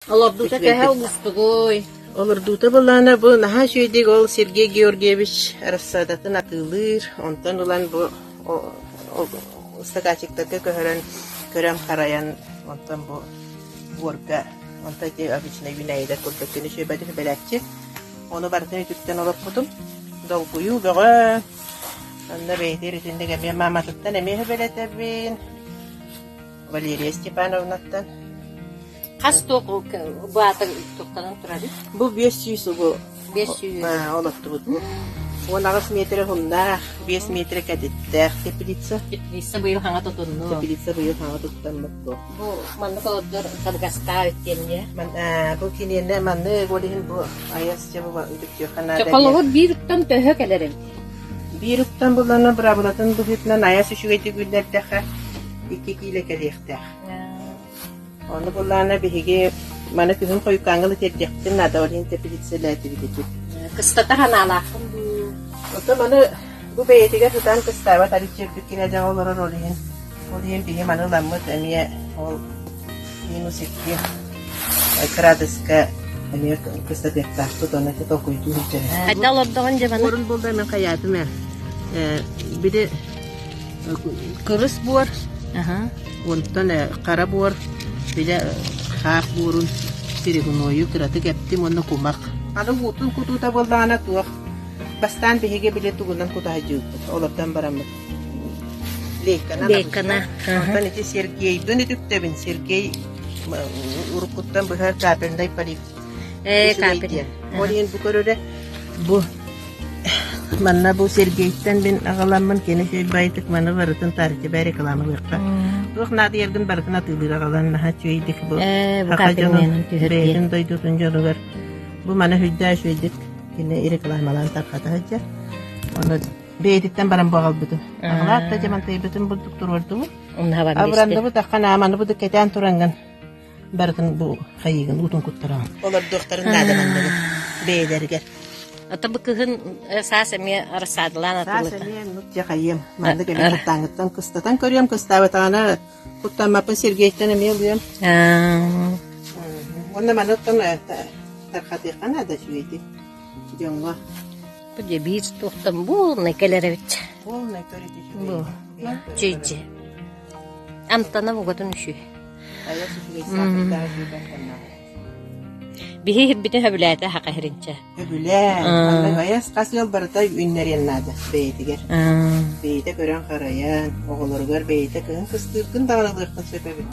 Олордуута төһө уустугуй? Олордуута былаана бу наһаа үчүгэйдик ол Сергей Георгиевич рассадатын атыылыыр, онтон ылан бу стаканчиктарга көһөрөн, көрөн-харайан, онтон бу буорга, онтон ити обычнай үүнээйилэр курдук күнү сүөбэтин сүбэлээччи. Ону барытын үтүктэн олорпутум. Долгуйуу бөҕө. Онно бэйэтигэр итинник эмиэ мааматыттан эмиэ сүбэлэтэбин. Валерия Степановнаттан. Хас туох баата туохтанан турарый? Бу 500 угу 500 олоттубут бу. 18 метрэ уһуннаах, 5 метрэ кэтиттээх теплица. Теплица быйыл хаҥа тутунну. Теплица быйыл хаҥа туттаммыт бу. Бу маннык олордор табыгастаах үттиэмниэ. Бу киниэнэ манны ол иһин бу айас дьэ бу үтүктүөххэ наада. Холобур биир уктан төһө кэлэр эбит? Биир уктан буллана быраабылатын быһыытынан айас үчүгэйдик үүннэрдэххэ 2 киилэ кэлиэхтээх. Ону буллаана биһиги маны күһүн хойуккааҥҥа ыла тиэрдиэхпитин наада, ол иһин тэпилииссэлээтибит ити. Кыстата ханаалааххын дуу? Оттон маны бу бэйэтигэр сытан кыстаабат арыт үрдүк кинэдэҕэ олорор ол иһин. Ол иһин биһи маны ыламмыт эмиэ ол минус 2 кыраадыска эмиэ кыстатыахтаахпыт, ону ити толкуйдуу сылдьабын. Хайда олордоҕун дьэ маны? Буорун булда мен хайаатым ээ. Били Кырыс буор, онтон хара буор, бile хаах буорун перегнойу кыратык эптим уонна кумах. Аны уутун кутуута буоллаҕына туох бастаан биһиги били тугунан кутаһадьыыппыт, олордон бараммыт. Лейканан Лейкана. Онтон ити Сергейбин үтүктэбин. Сергей уруккуттан быһа капельнай полив Ээ, капель. Ол иһин бу көрөрө бу Манна бу Сергейтэн мин аҕаламмын кини үчүгэй маны барытын таарыччы рекламалыахха. Туох наадыйаргын барытын атыылыыр аҕалан наһаа үчүгэйдик бу Ээ, бу саха дьонун капельнайынан түһэрдиэн. бэйэтин дойдутун дьонугар бу маны сүрдээх үчүгэйдик кини рекламалаан тарҕата сылдьар. Ону бэйэтиттэн баран бу аҕалбытым. Аҕалаат да дьамантайбытын бурдук туруордубут. Умнаһабан биэстэ. Абырандыбыт аххан ааманы будук кэтээн тураҥҥын барытын бу хайыыгын уутун куттараҕын. Олордуохтарын наада манныгын бэйэлэригэр. Ата бу кыһын саас эмиэ рассадалаан Саас атылыта. эмиэ оннук дьэ хайыам. Маннык эмиэ куттааҥҥыттан кыстатан көрүөм, кыстаабатаҕына куттаммаппын Сергейтэн эмиэ ылыам. Уонна маны оттон тархатыахха наада үчүгэйдик дьоҥҥо. Бу дьэ биир туохтан буолнай кэлэр эбит. Полный көрүтү Бу. Чүйдьи. Амтана бугатын үчү. Биһи иһирбитин сөбүлээтэ хака иһиринчэ. Сөбүлээн, маннык айас хас ыал барыта үүннэриэн наада бэйэтигэр. Бэйэтэ көрөн-харайан, оҕолоругар бэйэтэ кыһын кыстыыргын даҕаны ылыаххын сөп эбит.